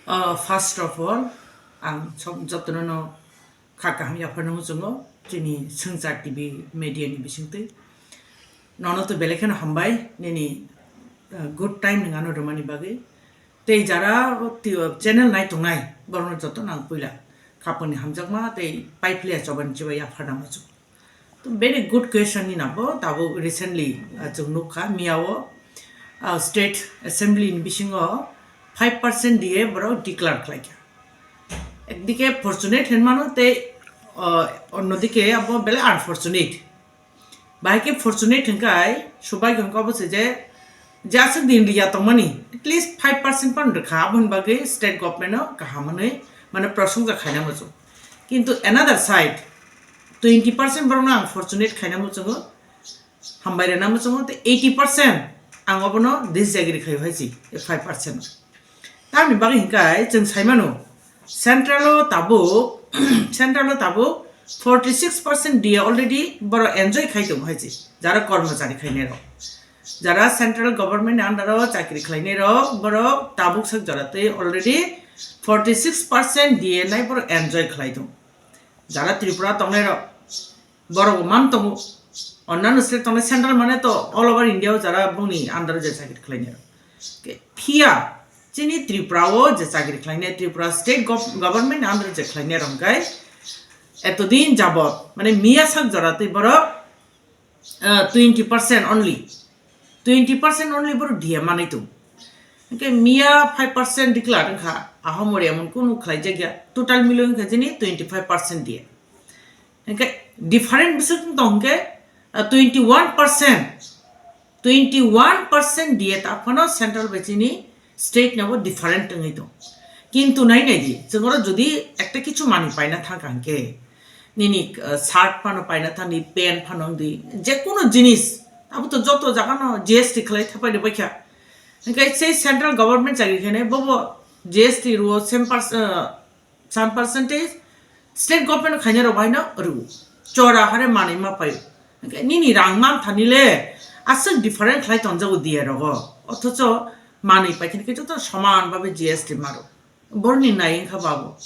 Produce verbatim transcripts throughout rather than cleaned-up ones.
Uh, first of all, ang sok jotono no kha kaham yapharna muchungo chini Swngchar T V media ni bisingtwi. Nono to belai kheno hambai nini, uh, good time ni ano rwmani bagwi. Tei jara o ti-, channel nai tongnai borokno jotono ang puila khapangni hamjakma tei paiphle chobani chibai yapharna muchung. To very good question ni nabo tabuk recently, ah, chwng nukha miyao, ah, state assembly ni bisingo five percent D A borok declare khlaikha. Ekdike fortunate hinmano tei, ah, onnodike abo belai unfortunate. Bahai khe fortunate hinkai subhagyo hinka obo se je, je aswk din riya tongmani at least five percent pan rwkha, aboni bagwi state government no kaham hwnwi mane prosongja khaina muchung. Kintu another side, twenty percent borokno ang fortunate khaina muchungo, hambai rwna muchungo, tei eighty percent ang obono disjagiri khaio hai si, five percent. Tamni bagwi hinkai chwng saimano, central o tabuk, central o tabuk forty six percent D A already borok enjoy khai tongo hai si, jara kormochari khainai rok. Jara central government ni under o chakri khlainai rok, borok tabuk sak jora tei already forty six percent D A nai borok enjoy khlai tongo. Jara Tripura tongnai rok, borok bo man tongo. Onnano state tongnai central mane to all over India o jara bongni under o je chakri khlainai rok. Ke phiya chini Tripura o je chakri khlainai, Tripura state gov-, government ni under o je khlainai rok hinkai etodin jabot mane miya sak jora tei borok ah, twenty percent only. Twenty percent only borok D A manwi tongo. Hingke miya five percent declare wngkha, ahomori emon kunu khlaijak ya. Total milo wngkha jini twenty five percent D A. Hingke different bwswk wng tong hingke, ah, twenty one percent, twenty one percent D A ta phano central bai chini state no bo different wngwi tong. Kintu nai nai di, chwng oro jodi ekta kichu manwi paina thang kha hingke, nini, uh, shirt phano paina thang di, pant phano wng di, je kono jinis, abo to joto jaga no G S T khlai thapai rwbai kha. Hingke sei central government chakri khainai bobo G S T rwo same pers-, uh, some percentage, state government khainai rok bai no rwo. Chora hare manwi ma pai. Hingke nini rang man thani le aswk different khlai tonjago D A rogo. Othocho manwi pai khani khe joto soman babe G S T maro. Borni nai wngkha babo.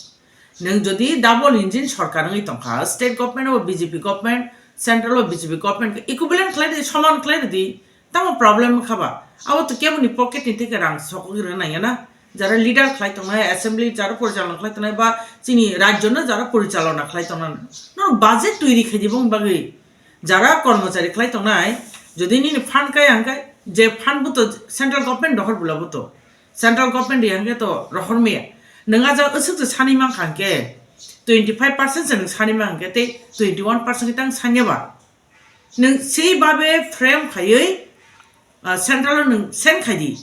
Nwng jodi double engine sorkar wngwi tongkha, state government o B J P government, central o B J P government khe equivalent khlai di, soman khlai di, tamo problem wngkha ba? Abo to keboni pocket ni theke rang sokogwi rwna nangya na? Jara leader khlai tongnai, assembly jara porichalona khlai tongnai, ba chini rajyo no jara porichalona khlai tongnai, norok budget toiri khaidi bong bagwi jara kormochari khlai tongnai, jodi nini fund kaya hwnkhe, je fund bo to central government rohor bula bo to, central government riya hwnkhe to rohor maya. Nwng a jaga aswk se sani mankha hwnkhe, twenty five percent se nwng sani mankha hwnkhe, tei twenty one percent khe tang sanya ba? Nwng sei babe frame khaiwi, ah, central o nwng send khai di.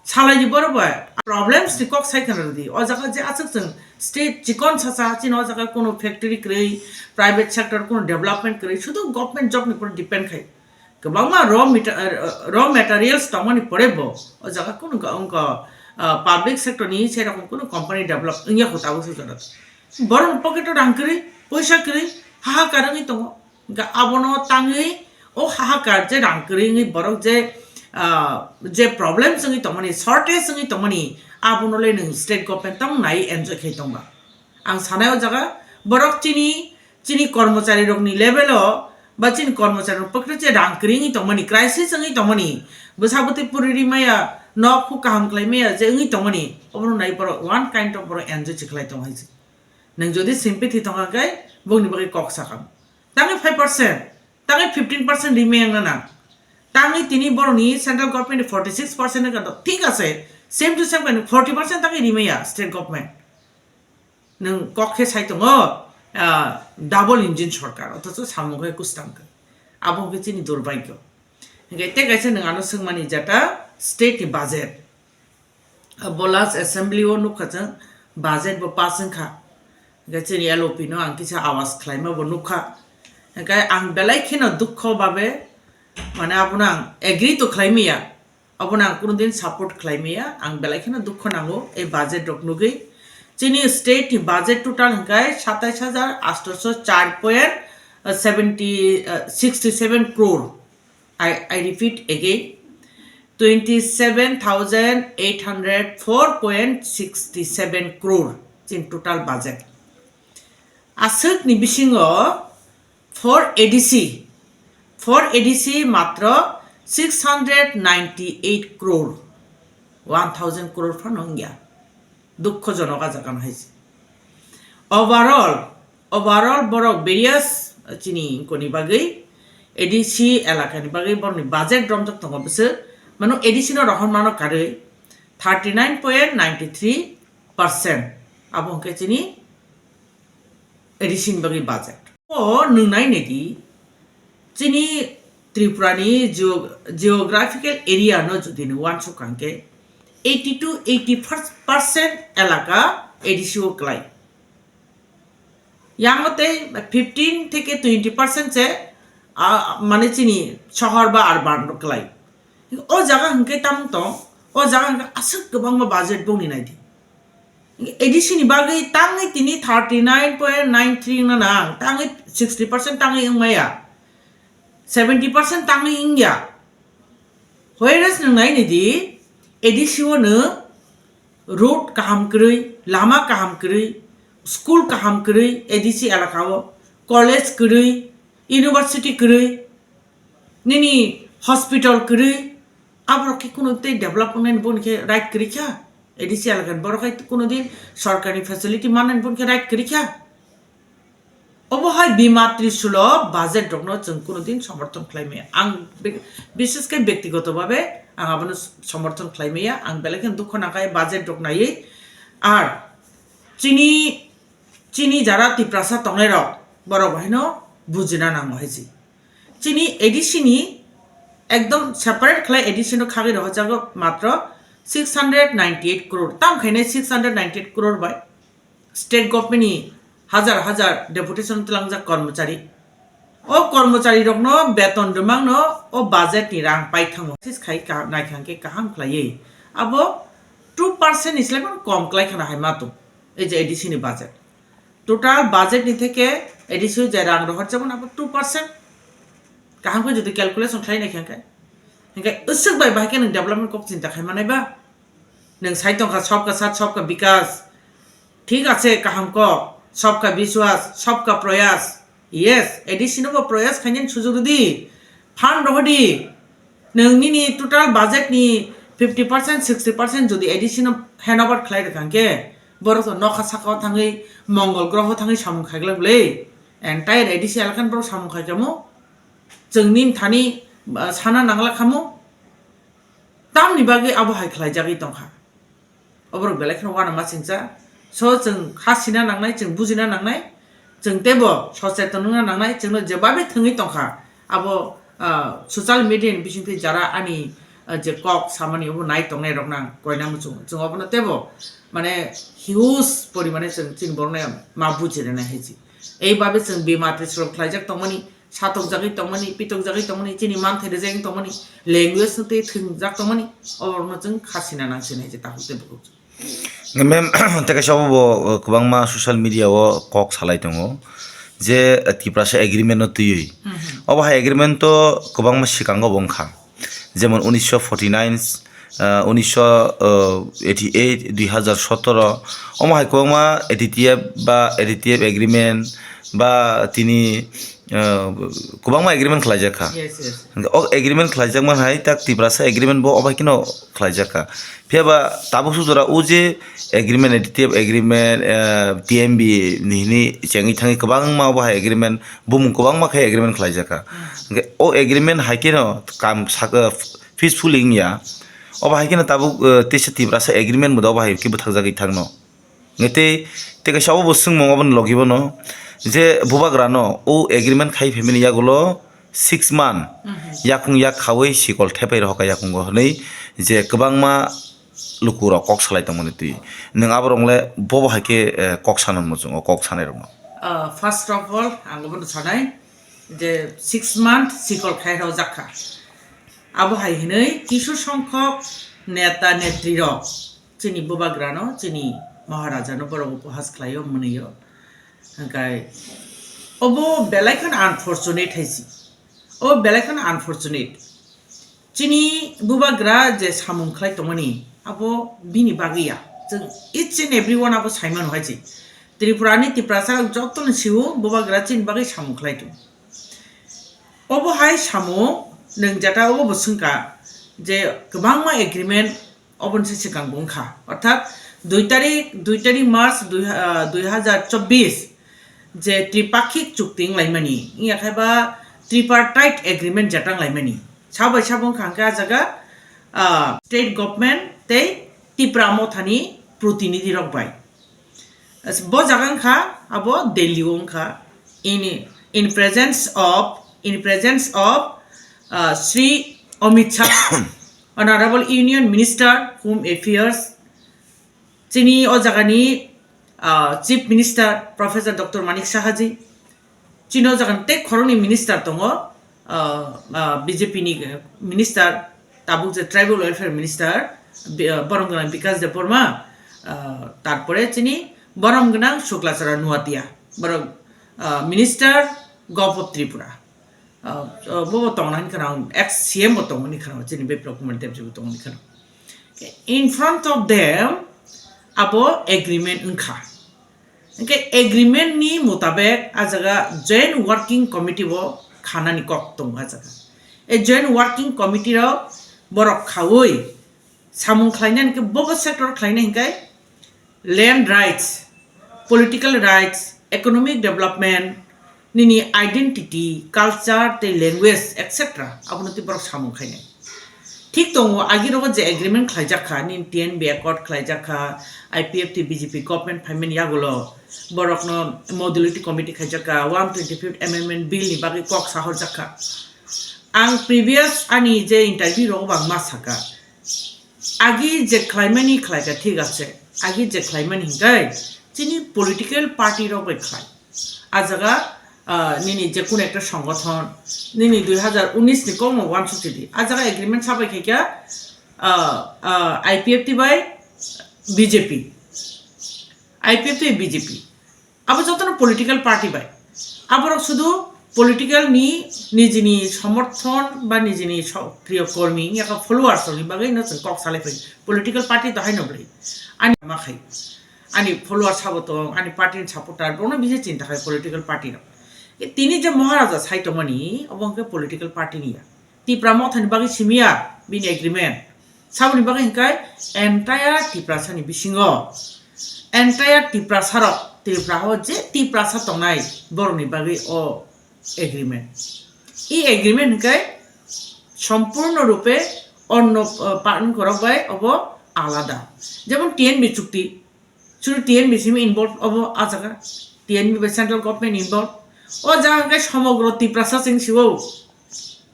Salai di borok bai problems ni kok sai khna rw di. O jaga je aswk chwng state chikon sacha, chini o jaga kono factory kwrwi, private sector kono development kwrwi, sudu government job ni upor depend khai. Kwbangma raw mate-, ah, raw materials tongmani pore bo o jaga kono wngka, wngka, ah, public sector ni serokom kono company develop wngya kho tabuk se jora. Borok ni pocket o rang kwrwi, poisa kwrwi, hahakar wngwi tongo. Hingke abono tangwi o hahakar je rang kwrwi wngwi borok je, ah, je problems wngwi tongmani, shortage wngwi tongmani, abono le nwng state government tamo nai enjoy khai tongba. Ang sanai o jaga borok chini, chini kormochari rokni level o ba chini kormochari rok pocket o je rang kwrwi wngwi tongmani, crisis wngwi tongmani, bwsa bwtwi puri ri maya, nok huk kaham khlai maya je wngwi tongmani, obono nai borok one kind of borok enjoy se khlai tong hai se. Nwng jodi sympathy tongkha khe bongni bagwi kok sakha. Tangwi five percent, tangwi fifteen percent rimai wngna nang. Tangwi tini borokni central government ni forty six percent wngkha to, thik ase, same to same khe forty percent tangwi rimai ya state government. Nwng kok khe sai tongo, ah, double engine sorkar, othocho samung khe kwsang khe. Abo khe chini durbhagyo. Hingkhe tei kaisa nwng ano swngmani jeta state ni budget. Bo last assembly o nukha chwng, budget bo pass wngkha. Hingkhe chini L O P no ang kisa awas khlaima bo nukha. Hingkhe ang belai kheno dukho babe, mane abono ang agree to khlai maya. Abono ang kuno din support khlai maya. Ang belai kheno dukho nango ei budget rok nugwi. Chini state ni budget total hingkhe satais hajar atosho char point seventy, sixty seven crore. I, I repeat again, twenty seven thousand eight hundred four point sixty seven crore chini total budget. Aswkni bisingo for A D C, for A D C matro six hundred ninety eight crore, one thousand crore phano wngya. Dukhojonok a jaga no hai se. Overall, overall borok various chini koni bagwi A D C elakani bagwi borokni budget romjak tongo bwswk, mano A D C no rohor mano karwi thirty nine point nine three percent. Abo hwnkhe chini A D C ni bagwi budget. O nwng nai nai di, chini Tripura ni geo-, geographical area no jodi nwng uansuk kha hwnkhe eighty to eighty percent elaka A D C o kwlai. Yang o tei fifteen theke twenty percent se, ah, mane chini sohor ba urban rok kwlai. O jaga hwnkhe tamo tong, o jaga hwnkhe aswk kwbangma budget bongni nai di. A D C ni bagwi tangwi tini thirty nine point nine three wngna nang, tangwi sixty percent tangwi wngmaya, seventy percent tangwi wngya. Whereas nwng nai nai di, A D C o no road kaham kwrwi, lama kaham kwrwi, school kaham kwrwi, A D C elaka o college kwrwi, university kwrwi, nini hospital kwrwi, aborok khe kuno tei develop wngnai ni boni khe right kwrwi kha? A D C elaka ni borok hai kuno din sorkar ni facility mannai ni boni khe right kwrwi kha? Obo hai Bima Trishul o budget rokno chwng kuno din somorthon khlai maya. Ang be-, bishes khe byaktigoto bhabe ang abono s-, somorthon khlai maya. Ang belai kheno dukho nangkha budget rok naiwi. Ar chini, chini jara Tiprasa tongnai rok, borok bo haino bujina nango hai se. Chini A D C ni ekdom separate khlai A D C no khagwi rohorjago matro six hundred ninety eight crore. Tam khainai six hundred ninety eight crore bai state government ni hajar hajar deputation tlangjak kormochari. O kormochari rokno beton rwmangno o budget ni rang pai thango. Sis khai ka-, nai khang khe kaham khlaiwi. Abo two percent ni slai phano kom klai khana hai ma tong. Ei je A D C ni budget. Total budget ni theke A D C o je rang rohorjak mano abo two percent. Kaham khe jodi calculation khlai nai khe hwnkhe. Hwnkhe usuk bai bahai khe nwng development kok chinta khai manai ba? Nwng sai tongkha Sabka Saath Sabka Vikas. Thik ache, kaham kok. Sabka Vishwas, Sabka Prayas. Yes, A D C no bo Prayas khainani sujug rwdi. Fund rohordi. Nwng nini total budget ni fifty percent, sixty percent jodi A D C no hand over khlai rwkha hwnkhe, borok to nokha saka o thangwi, Mongol groho thangwi samung khaiglak bwle. Entire A D C elaka ni borok samung khaikhamu. Chwng nini thani, ah, sana nangla khamu. Tamni bagwi abo hai khlaijagwi tongkha. Oborok belai kheno uanama singcha. So, chwng ha sina nangnai, chwng bujina nangnai, chwng teibo socheton wngna nangnai, chwngno jebabe thwngwi tongkha. Abo, ah, social media ni bisingtwi jara ani, ah, je kok samani obo nai tongnai rok nang koina muchung. Chwng obono teibo, mane, huge porimane chwng chini borokno ma bujirina hai se. Ei babe chwng bemar twi srok khlaijak tongmani, satokjagwi tongmani, pitokjagwi tongmani, chini manthai rwjagwi tongmani, language no tei thwngjak tongmani, oborokno chwng kha sina nang sinai je takhuk tei bukhuk. Mem, tei kaisa obo bo, uh, kwbangma social media o kok salai tongo je, uh, Tiprasa agreement no twiwi. Mhm. Obo hai agreement to kwbangma swkango bo wngkha. Jemon unisho forty nine, ah, unisho eighty eight, dui hazar sotoro, omo hai kwbangma A T T F ba A T T F agreement ba tini, ah, kwbangma agreement khlaijak kha. Yes, yes. O agreement khlaijakma hai tak Tiprasa agreement bo obo hai kheno khlaijak kha. Phiya ba tabuk sujora o je agreement, A T T F agreement, ah, T M B ni hini chengwi thangwi kwbangma obo hai agreement, bumung kwbangma khe agreement khlaijak kha. Hmm. Hwnkhe o agreement hai kheno kam sak-, peacefully wngya. Obo hai kheno tabuk, eh, teisa Tiprasa agreement bo da obo hai khe bwthagjagwi thangno. Hwnkhe tei, tei kaisa obo bo swngmung obo ni logi bono je bubagrano o agreement khai phaimani yagulo six month, mhm, yakung yak khaui sikol thepai rohorkha yakungo hwnwi je kwbangma lukurok kok salai tongmani twi. Nwng aborok le bobo hai khe, eh, kok sana muchungo, kok sanai rokno? Ah, first of all, ang obono sanai je six month sikol khai rojak kha. Abo hai hinwi kisu songkhok neta netri rok chini bubagrano, chini Maharajano borok upohas khlaio, mwnwio. Hwnkhe obo belai kheno unfortunate hai se. O belai kheno unfortunate. Chini bubagra je samung khlai tongmani, abo bini bagwi ya. Chwng each and every one abo saimano hai se. Tripura ni Tiprasa joto no sio bubagra chini bagwi samung khlai tongo. Obo hai samung nwng jata obo bo swngkha je kwbangma agreement obo ni se swkang bo wngkha. Orthat dui tarik, dui tarik March dui, ah, dui hajar chobbish je tripakhik chukti wnglaimani, wngya khai ba tripartite agreement jata wnglaimani. Sa bai sa bo wngkha hwnkhe ah jaga, ah, state government tei Tipra mothani protinidhi rok bai. Bo jaga wngkha abo Delhi o wngkha. In, in presence of, in presence of, uh, Shri Amit Shah, Honorable Union Minister Home Affairs, chini o jagani, uh, Chief Minister Professor Doctor Manik Sahaji, chini o jaga tei khoroknwi minister tongo, ah, ah, B J P ni minister, tabuk je tribal welfare minister, bi-, ah, borom gwnang Bikas Debbarma, ah, tarpore chini borom gwnang Suklachara Nuatia, borok, ah, minister Govt of Tripura, ah, ah, bo bo tongna hinwi kheno, ex C M bo tongmani kheno, chini Biplab Kumar Deb ji bo tongmani kheno. In front of them, abo agreement wngkha. Hingke agreement ni mutabek a jaga joint working committee bo khanani kok tongo a jaga. E joint working committee rok borok khaui samung khlainani hingke bobo sector khlainai hingke land rights, political rights, economic development, nini identity, culture tei language, et cetera. Abono tei borok samung khainai. Thik tongo, agi rogo je agreement khlaijak kha, nini T N B accord khlaijak kha, I P F T B J P government phaimani yagulo borokno modality committee khaijak kha, one twenty-fifth amendment bill ni bagwi kok sahorjak kha. Ang previous ani je interview rogo bo ang ma saka, agi je khlaimani khlaikha thik ase, agi je khlaimani hinkai chini political party rok bai khlai. A jaga, ah, nini je kono ekta songothon, nini dui hajar unis ni kokno uansuk chidi. A jaga agreement sabai khaikha, ah, ah, I P F T bai B J P. I P F T bai B J P. Abo jotono political party bai. Aborok sudu political ni nijini somorthon ba nijini so-, priyo kormi, yaka followers ni bagwi no chwng kok salai phai. Political party to haino bwlai. Ani ma khai. Ani followers sabo tong, ani party ni supporter, bono bisi chinta khai political party rok. E tini je Maharaja sai tongmani, obo hwnkhe political party ni ya. Tipra Mothani bagwi simiya bini agreement. Saboni bagwi hwnkhe entire Tiprasani bisingo, entire Tiprasarok, Tripura o je Tiprasa tongnai borokni bagwi o agreement. I agreement hwnkhe sompurno rupe onno, uh, partner korok bai obo alada. Jemon T N B chukti, Chwng T N B simi involve obo a jaga. T N B bai central government involve. O jaga hwnkhe somogro Tiprasa chwng sio.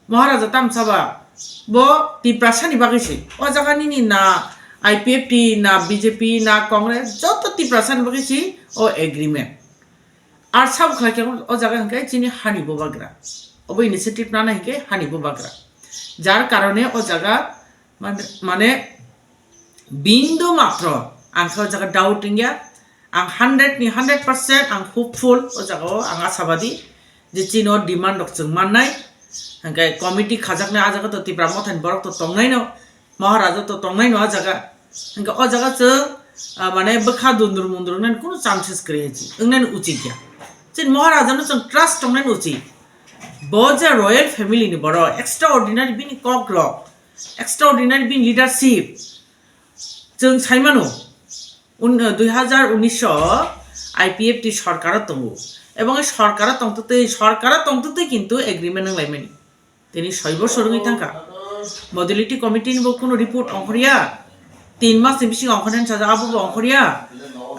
Maharaja tamsa ba bo Tiprasa ni bagwi se. O jaga nini na I P F T, na B J P, na Congress, joto Tiprasa ni bagwi se o agreement. Ar sabo khlai khe o jaga hwnkhe chini hani bubagra. Obo initiative nana hwnkhe hani bubagra. Jar karone o jaga mane, mane Bindu matro ang khe o jaga doubt wngya. Ang hundred ni hundred percent ang hopeful o jaga o, ang asabadi je chini o demand rok chwng mannai. Hwnkhe committee khajaknai a jaga to Tipra Mothani borok to tongnaino, Maharaja to tongnaino a jaga. Hwnkhe o jaga chwng, ah, mane bwkha dundur mundur wngnani kunu chances kwrwi hai chi, wngnani uchik ya. Chini Maharaja no chwng trust tongnani uchik. Bo je royal family ni borok, extraordinary bini kok rok, extraordinary bini leadership. Chwng sai mano, un-, dui hajar unis o I P F T sorkar o tongo. Ebong sorkar o tongtwtwi, sorkar o tongtwtwi kintu agreement wnglaimani. Tini soi bosor wngwi thangkha. Modality committee ni bo kuno report ongkhorya. Tin mas ni bisingo ongkhornani sajak, abo bo ongkhorya.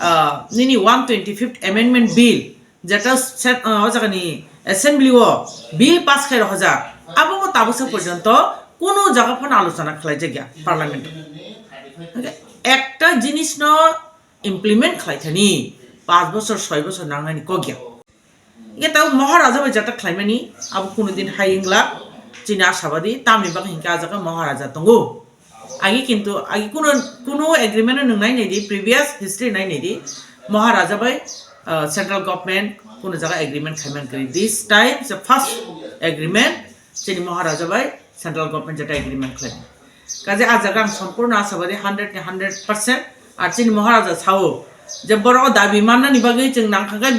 Ah, nini one twenty-fifth amendment bill. Jeta se-, ah, o jaga ni assembly o bill pass khai rok jak, abo bo tabuksa porjonto kuno jaga phano alochona khlai jak ya parliament o. Hwnkhe ekta jinis no implement khlai thani panch bochor, soi bochor nangnani kok ya. Hwnkhe tabuk Maharaja bai jeta khlai mani abo kuno din hai wngla, chini asabadi tamni bagwi hinkhe a jaga Maharaja tongo. Agi kintu, agi kuno, kuno agreement no nwng nai nai di, previous history nai nai di, Maharaja bai, uh, central government kuno jaga agreement khai man kwrwi. This time the first agreement chini Maharaja bai central government jeta agreement khlai. Kaje a jaga ang sampurno asabadi hundred ni hundred percent. Ar chini Maharaja sao je borok o dabi mannani bagwi chwng nangkha khe,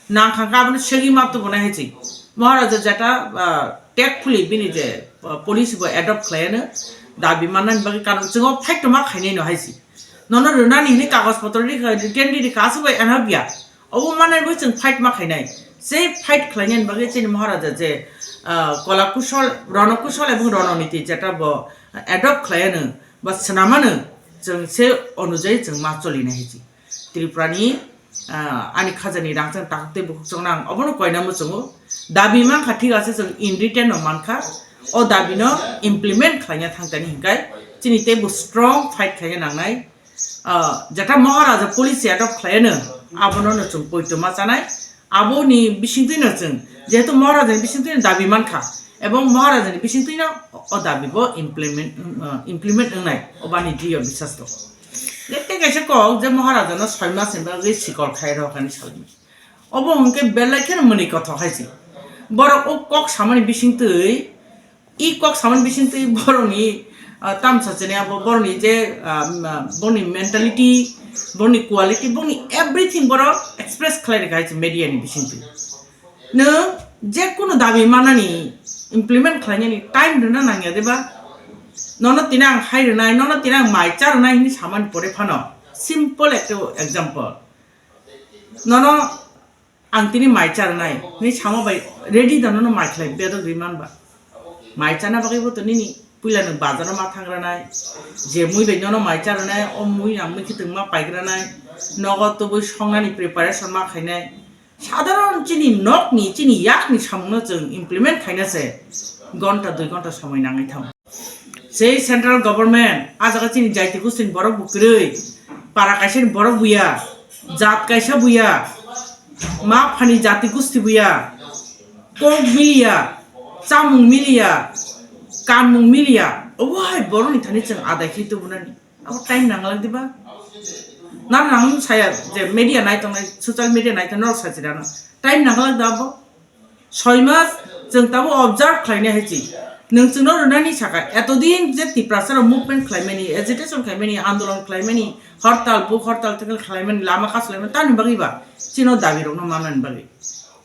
nangkha khe abono segwi ma tubunai hai se. Maharaja jeta, ah, tactfully bini je, ah, policy bo adopt khlaiano dabi mannani bagwi, karon chwng o fight tongma khainai no hai se. Nono rwnani hwnwi kagoj potro rikha, written rikha, aswk bai eno biya. Obo manai bo chwng fight ma khainai. Sei fight khlainani bagwi chini Maharaja je, ah, kola kusol, rono kusol ebong rono niti jeta bo adopt khlaiano ba swnamano, chwng se onujai chwng ma cholinai hai se. Tripurani, ah, ani khajani rangchak takhuk tei bukhuk chongno ang obono koina muchungo. Dabi mankha, thik ase, chwng in written no mankha. O dabi no implement khlaina thangtani hinkai chini teibo strong fight khlaina nangnai. Ah, jeta Maharaja policy adopt khlaiano, abono no chwng poito ma chanai. Aboni bisingtwi no chwng, jehetu Maharaja ni bisingtwi no dabi mankha, ebong Maharaja ni bisingtwi no o dabi bo implement, ah, implement wngnai, obani diyo bisas to. Tei kaisa kok je Maharaja no soi mas ni bagwi sikol khai rw kani salni. Obo hwnkhe belai kheno mwnwi kothok hai se. Borok o kok samani bisingtwi, i kok samani bisingtwi borokni, ah, tamsa chini abo borokni je, ah, ma-, borokni mentality, borokni quality, borokni everything borok express khlai rwkha hai se media ni bisingtwi. Nwng je kunu dabi manani implement khlainani time rwna nangya de ba? Nono tini ang hai rwnai, nono tini ang mai cha rwnai hwnwi samani pore phano, simple ekta example. Nono ang tini mai cha rwnai hwnwi sama bai ready da nono mai khlai bedok rwi man ba. Mai chana bagwi bo to nini puila nwng bazaro ma thang rwnai. Je mui bai nono mai cha rwnai, o mui ang mui khitwng ma paigranai. Nogo tubui songnani preparation ma khainai. Sadharon chini nokni, chini yakni samungno chwng implement khaina se gonta dui gonta somoi nangwi thango. Sei central government, a jaga chini jaiti gustini borok bo kwrwi, para kaisani borok buya, jat kaisa buya, ma phani jati gusti buya, kok miliya, chamung miliya, kanmung miliya, obo hai borokni thani chwng adai khe tubunani. Abo time nanglak diba? Nang nang saya je media nai tongnai, social media nai tongnai, norok sajirano. Time nanglak da abo? Soi mas chwng tabo observe khlainai hai chi. Nwng chwngno rwnani saka, etodin je Tiprasa rok movement khlaimani, agitation khlaimani, andolon khlaimani, hortal, buk hortal, tekal khlaimani, lama kasulaimani, tamni bagwi ba? Chino dabi rokno manani bagwi.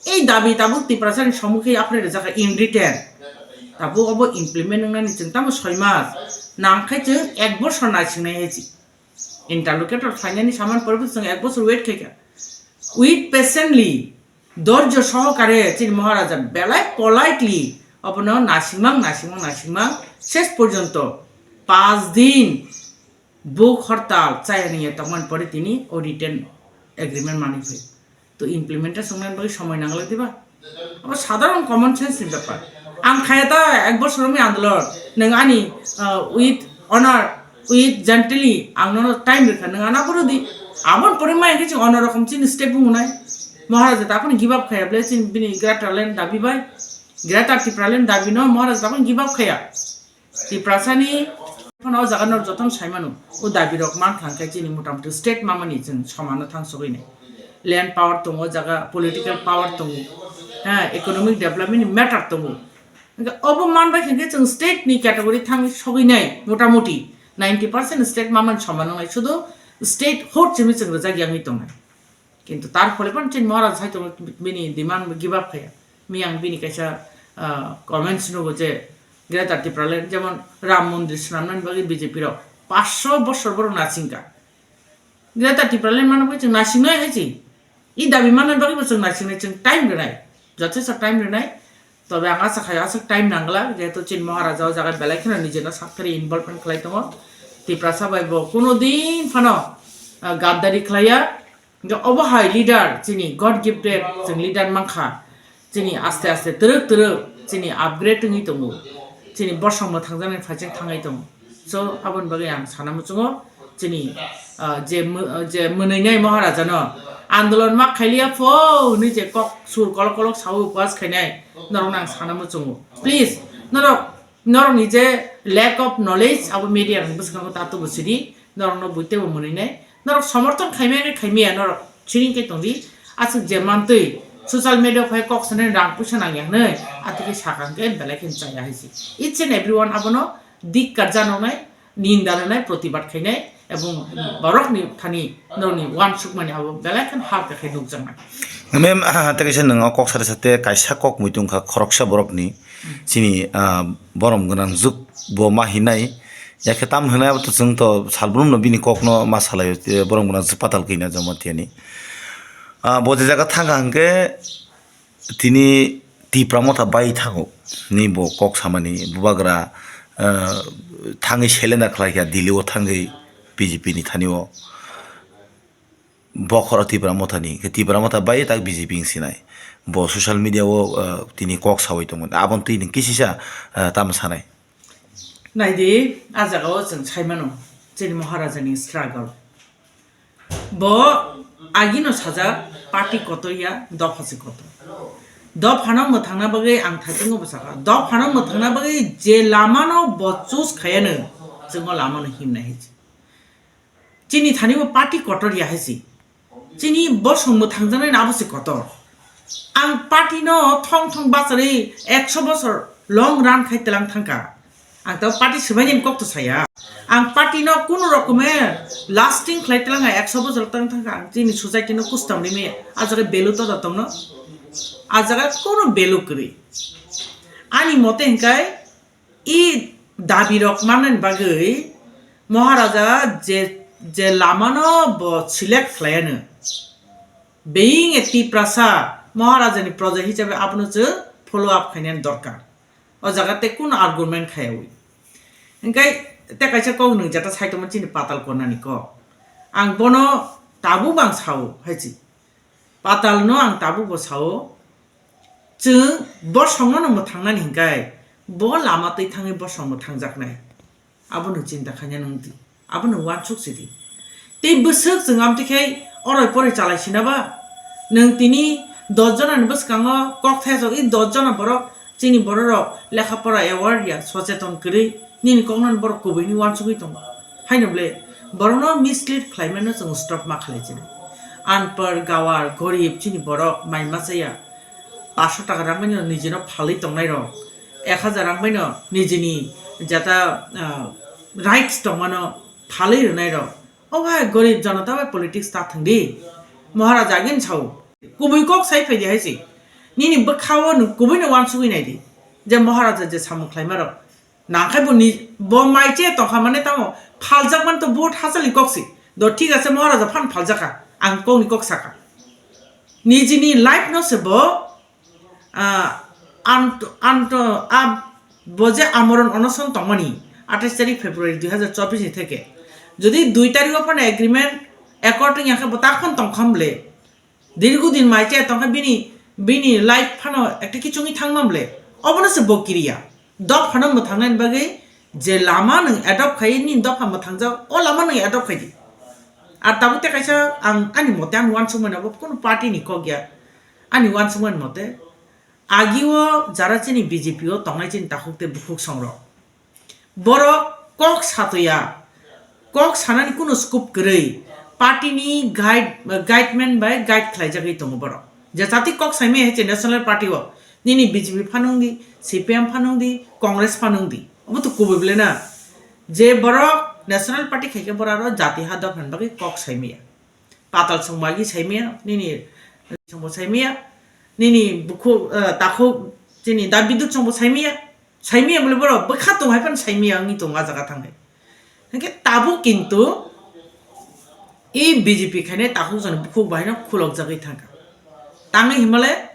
Ei dabi tabuk Tiprasani somukhe yapharwi rwjakha in written. Tabuk obo implement wngnani chwng tamo soi mas. Nangkhe chwng ek bosor naisingnai hai chi. Interlocutor phainani saman pore bo chwng ek bosor wait khaikha. With patiently, dorjo sohokare chini Maharaja belai politely obono naisingmang, naisingmang, naisingmang, ses porjonto panch din buk hortal chaya niya tongmani pore tini o written agreement manwi phai. To implementation nani bagwi somoi nanglak diba? Abo sadharon common sense ni bepar. Ang khaya ta ek bosor wngwi andolon, nwng ani, ah, with honor, with gently ang nono time rwkha, nwng ano phuru di. Aboni pore ma hwnkhe chwng ono rokom chini step wngnai. Maharaja ta aphano give up khaya ble chini bini greater land dabi bai. Greater Tipraland dabi no Maharaja ta aphano give up khaya. Tiprasani phano o jaga no jotono sai mano, o dabi rok man thang khe chini motamuti state mamani chwng somano thang sogwi nai. Land power tongo, o jaga political power tongo, ha, economic development ni matter tongo. Hwnkhe obo man bai khe chwng state ni category thang sogwi nai, motamuti ninety percent state mamani somano nai, sudu state hood simi chwng rwjak yangwi tongnai. Kintu tar phole phano chini Maharaj hai tongo, bini demand give up khaya. Miyang bini kaisa, ah, comments nugo je Greater Tipraland, jemon Ram Mondir swnamnani bagwi B J P rok paanch sho bosor borok nasingkha. Greater Tipraland mano bagwi chwng nasingnai hai chi. I dabi mannani bagwi bo chwng nasingnai, chwng time rwnai. Jothesta time rwnai. Tobe ang asa khai aswk time nangla, jehetu chini Maharaja o jaga belai kheno nijeno sakthari involvement khlai tongo. Tiprasa bai bo kuno din phano, ah, gaddari khlaiya. Hingke obo hai leader, chini God gifted, chwng leader mankha. Chini aste aste twrwk twrwk chini upgrade wngwi tongo. Chini bosong mwthangjaknai phaising thangwi tongo. So, aboni bagwi ang sana muchungo, chini, ah, je mw-, ah, je mwnwinai Maharajano andolon ma khailiya pho hwnwi je kok sur kolok kolok sawi upas khainai norokno ang sana muchungo. Please, norok, norokni je lack of knowledge abo media ni bwskango ta tubu sidi, norokno buitebo mwnwinai. Norok somorthon khaimaya khe khaimaya, norok siring khe tongdi. Aswk je mantwi Social media phai kok sanai rang puisa nangya hwnwi, atwkhe sakha hwnkhe belai khe chaya hai se. Each and everyone abono dikkar janoknai, ninda rwnai, protibad khainai, ebong borokni thani norokni uansukmani abo belai khe hal khe nukjaknai. Mem, ah, tei kaisa nwng o kok sari sate kaisa kok muitu wngkha khoroksa borokni, chini, ah, borom gwnang juk bo ma hinai, yakhe tam hinai abo to chwng to salbrumno bini kokno ma salaio, eh, borom gwnang juk patal kina Jamatia ni. Ah, bo je jaga thangkha hwnkhe tini Tipra Motha bai thango ni bo kok samani bubagra, ah, thangwi selena khlaikha Delhi o thangwi B J P ni thani o. Bokhoro Tipra Mothani, khe Tipra Motha bai tak B J P wng sinai. Bo social media o, ah, tini kok sawi tongo. Aboni twi nung kisisa, ah, tamo sanai. Naidi, a jaga o chwng sai mano, chini Maharaja ni struggle. Bo agino sajak party kotor ya, dopha se kotor. Dophano mwthangna bagwi ang thaitwng o bwsakha. Dophano mwthangna bagwi je lamano bo choose khayano, chwng o lamano himnai hinwi. Chini thani bo party kotor ya hai se. Chini bosong mwthangjaknai abo se kotor. Ang party no thong thong bacharwi ekso bosor long run khai telang thangkha. Ang to party swbaini kok to saya. Ang party no kunu rokomer lasting khlai telang ekso bosor tang thangkha. Ang chini society no kustam rimi a jaga value to da tongno. A jaga kunu value kwrwi. Ani mote hingkai I dabi rok mannani bagwi Maharaja je, je lamano bo select khlaiano. Being a Tiprasa, Maharaja ni proja hisabe abono chwng follow up khainani dorkar. O jaga tei kunu argument khayawi. Hingkai tei kaisa kok nwng jeta saitongma chini patal konani kok. Ang bono tabuk bang sao hai chi. Patalno ang tabuk bo sao, chwng bosongno no mwthangnani hinkai bo lama twi thangwi bosong mwthangjaknai. Abono chinta khaina nung di, abono uansuk si di. Tei bwswk chwng amtwi khai oroi poroi chalai sina ba? Nwng tini dos jona ni bwskango kok thayasok, i dos jona borok chini borok rok lekha pora aware ya, socheton kwrwi, nini kokno borok kubui ni uansugwi tongo. Haino ble borokno mislead khlaimano chwng stop ma khlai chini. Anpar, gawar, gorib chini borok mai ma chaya. Paanch sho taka rang baino nijino phalwi tongnai rok, ek hajar rang baino nijini jata, ah, rights tongmano phalwi rwnai rok. O bhai, gorib jonota bai politics ta thwng di. Maharaja agin sao. Kubui kok sai phai di hai se. Nini bwkha o nwng kubui no uansugwi nai di. Je Maharaja je samung khlaima rok. Nangkhe bo ni, bo mai che tongkha mane tamo phaljak man to vote hachal ni kok se. Do thik ase Maharaja phan phaljakha. Ang kok ni kok sakha. Nijini life no se bo, ah, anto, anto, ah, bo je amoron onoson tongmani atais tarik February dui hazar chobbish ni theke. Jodi dui tarik o phano agreement accord wngya khe bo tak phano tongkham le. Dirgo din mai chaya tongkha bini, bini life phano ekta kichungwi thangma ble. Obono se bo kiriya. Dok phano mwthangnani bagwi je lama nwng adopt khai, nini dopha mwthangjak, o lama nwng adopt khai di. Ar tabuk tei kaisa ang ani mote ang uansukmani abo kunu party ni kok ya. Ani uansukmani mote agi o jara chini B J P o tongnai chini takhuk tei bukhuk songrok. Borok kok satoya, kok sanani kunu scope kwrwi, party ni guide, guideline bai guide khlaijagwi tongo borok. Je jati kok saimaya hai se National Party o, nini B J P phanung di, C P M phanung di, Congress phanung di. Obo to kubui ble na. Je borok National Party khaikhe borok aro jati ha dophani bagwi kok saimaya. Patal songmagi saimaya, nini songbo saimaya, nini bukhu, eh, takhuk, chini da bidut songbo saimaya. Saimaya bole borok bwkha tong hai phano saimaya wngwi tongo ah jaga thangwi. Hinkhe tabuk kintu i B J P khainai takhuk jani bukhuk bahaino khulokjagwi thangkha. Tangwi himale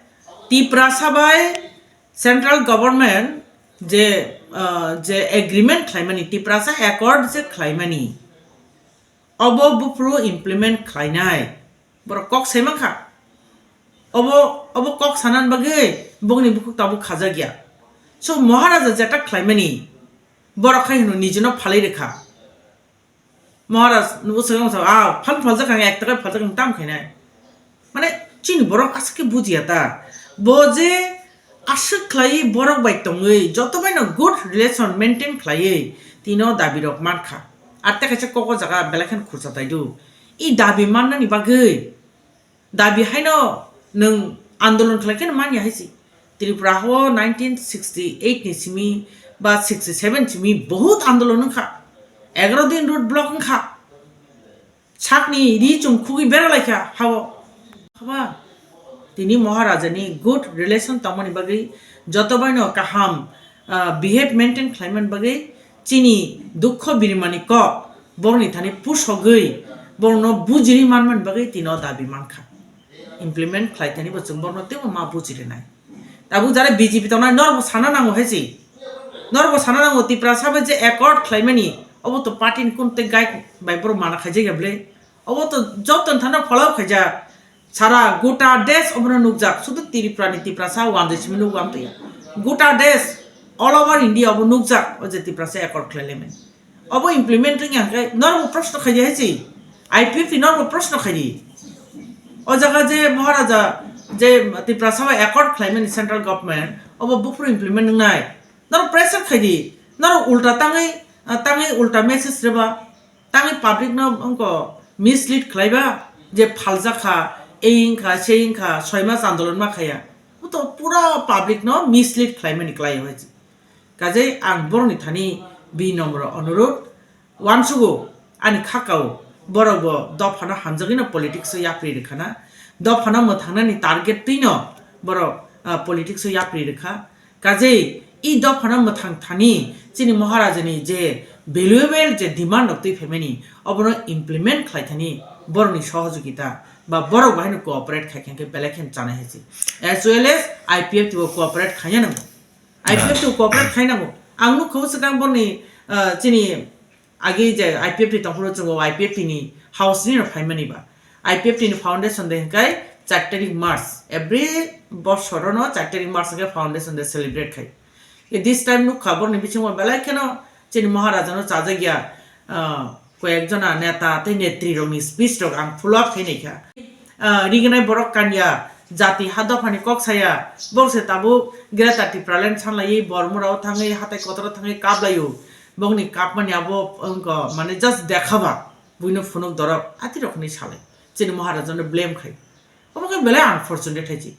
Tiprasa bai central government je, ah, je agreement khlaimani, Tiprasa accord je khlaimani, obo buphuru implement khlainai. Borok kok sai mankha. Obo, obo kok sanani bagwi bokni bukhuk tabuk khajak ya. So, Maharaja jeta khlaimani, borok khai hino nijino phalwi rwkha. Maharaj, nubo swkang sa, "Ah, phal phaljak ang, ek taka phaljak ang," tam khainai. Mane, chini borok aswk khe bujiya ta. Bo je aswk khlaiwi borok bai tongwi, joto baino good relation maintain khlaiwi, tino dabi rok mankha. Ar tei kaisa kok o jaga belai kheno khursa taidu. I dabi mannani bagwi, dabi haino nwng Andolon khlai kheno manya hai se. Tripura o nineteen sixty eight ni simi ba sixty seven simi bahut andolon wngkha. Egaro din road block wngkha. Sakni ri chum khugwi bera laikha hao. Haba, tini Maharaja ni good relation tongmani bagwi joto baino kaham, ah, behave maintain khlaimani bagwi chini dukho birimani kok borokni thani pusogwi borokno bujiri manmani bagwi tino dabi mankha. Implement khlai thani bo chwng borokno teibo ma bujirinai. Tabuk jara B J P tongnai norokbo sana nango hai se. Norokbo sana nango Tiprasa bai je accord khlaimani obo to party ni kun tei guide bai borok mana khaijak ya bwle. Obo to joto ni thana follow khaijak. Sara gota desh obono nukjak. Sudu Tripura ni Tiprasa wande simi nukgo amtwi. Gota desh all over India obo nukjak o je Tiprasa accord khlailaimani. Obo implement wngya hwnkhe norokbo proshno khaidi hai se. I P F T norokbo proshno khaidi. O jaga je Maharaja je Tiprasa bai accord khlaimani central government obo buphuru implement wngnai. Norok pressure khaidi. Norok ulta tangwi, tangwi ulta message rwba. Tangwi public no wngkha mislead khlaiba je phaljakha, ei wngkha, sei wngkha, soi mas andolon ma khaya. Bo to pura public no mislead khlaimani kwlai o hai se. Kajai ang borokni thani binombro onurudh, uansugo ani khakao borok bo dophano hamjagwino politics o yapri rwkhana, dophano mwthangnani target twino borok, ah, politics o yapri rwkha. Kajai i dophano mwthang thani chini Maharajani je valuable je demand rok twi phaimani obono implement khlai thani borokni sohojogita ba borok bahai no cooperate khai khe belai khe chanai hai se. As well as I P F T bo cooperate khaina nango. I P F T cooperate khai nango. Ang nukha o swkang borni, ah, chini agi je I P F T tongphuru chwng o I P F T ni house ni no phaimani ba. I P F T ni foundation day hwnkhe char tarik March. Every bosor no char tarik March hwnkhe foundation day celebrate khai. E this time nukha borni bisingo belai kheno chini Maharaja no chajak ya, ah, koyek jona neta tei netri rokni speech rok ang follow up khai naikha. Ah, rignai borok kanya, jati ha dophani kok saya, borok se tabuk Greater Tipraland sanlaiwi Bormura o thangwi, hatai kotor o thangwi kaplaio. Bokni kapmani abo wngkha mane just dekhaba, buino phunuk dorok, atirok hinwi salai. Chini Maharaja no blame khai. Obo khe belai unfortunate hai se.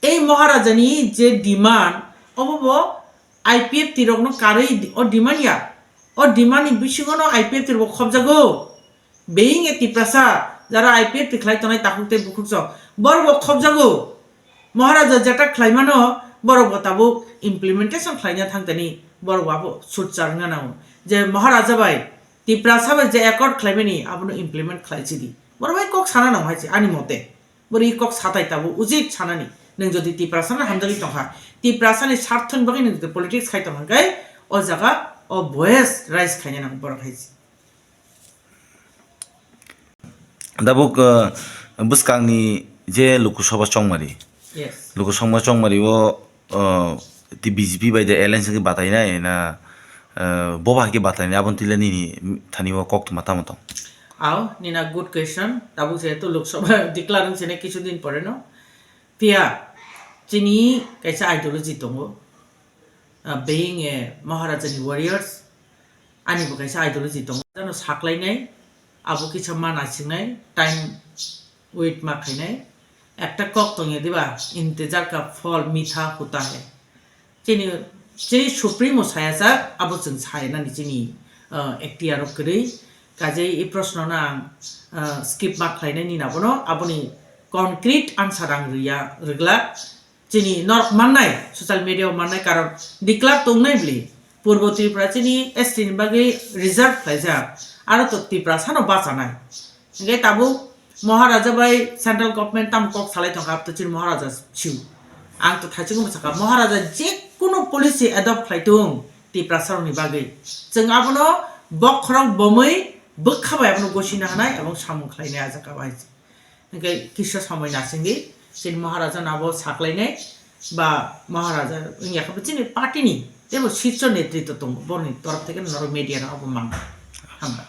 Ei Maharaja ni je demand, obo bo I P F T rokno karwi o demand ya. O demand ni bisingo no I P F T rok bo khobjago. Being a Tiprasa, jara I P F T khlai tongnai takhuk tei bukhuk chok, borok bo khobjago. Maharaja jeta khlaimano borok bo tabuk implementation khlaina thangtani borok bo abo sutchar wngna nango. Je Maharaja bai Tiprasa bai je accord khlaimani abono implement khlai chidi. Borok bai kok sana nang hai se ani mote. Borok i kok satai tabuk ujit sanani. Nwng jodi Tiprasa no hamjagwi tongkha, Tiprasa ni sarthoni bagwi nwng jodi politics khai tongkha khe o jaga o voice raise khaina nang borok hai se. Tabuk, uh, bwskangni je Lok Sabha chongmari. Yes. Lok Sabha chongmari o, uh, ti B J P bai de alliance wngwi batainai na, uh, bo bahai khe batainai aboni tila nini thani o koktwma tamo tong? Aw, nina good question. Tabuk jehetu Lok Sabha declare wngse ne kichu din pore no. Phiya chini kaisa ideology tongo. Ah, being a Maharaja ni warriors, ani bo kaisa ideology tongo. Jano saklainai, abo kisa ma naisingnai, time wait ma khainai. Ekta kok tongya diba, "Intejar ka phol mitha hota hai." Chini, chini Supremo sayajak, abo chwng sainani chini, ah, Ekhtiar o kwrwi. Kajai i proshno no ang, ah, skip ma khlainai nini abono, aboni concrete answer ang rwya, rwglak. Chini norok mannai, social media o mannai, karon declare tongnai bli. Purbo Tripura chini S T ni bagwi reserve khlaijak. Aro to Tiprasa no bachanai. Hingke tabuk Maharaja bai central government tamo kok salai tongkha, to chini Maharaja siu. Ang to thaichukno sakha, Maharaja je kunu policy adopt khlai tung, Tiprasa rokni bagwi. Chwng abono bokhorok bomwi bwkha bai abono gosina hanai ebong samung khlainai ajak bai. Hingke kisa samoi nasingdi, chini Maharaja no abo saklainai, ba Maharaja wngya khe bo chini party ni teibo shirso netritwa tongo, boni torof theke norok media rok abo mangkha. Hambai.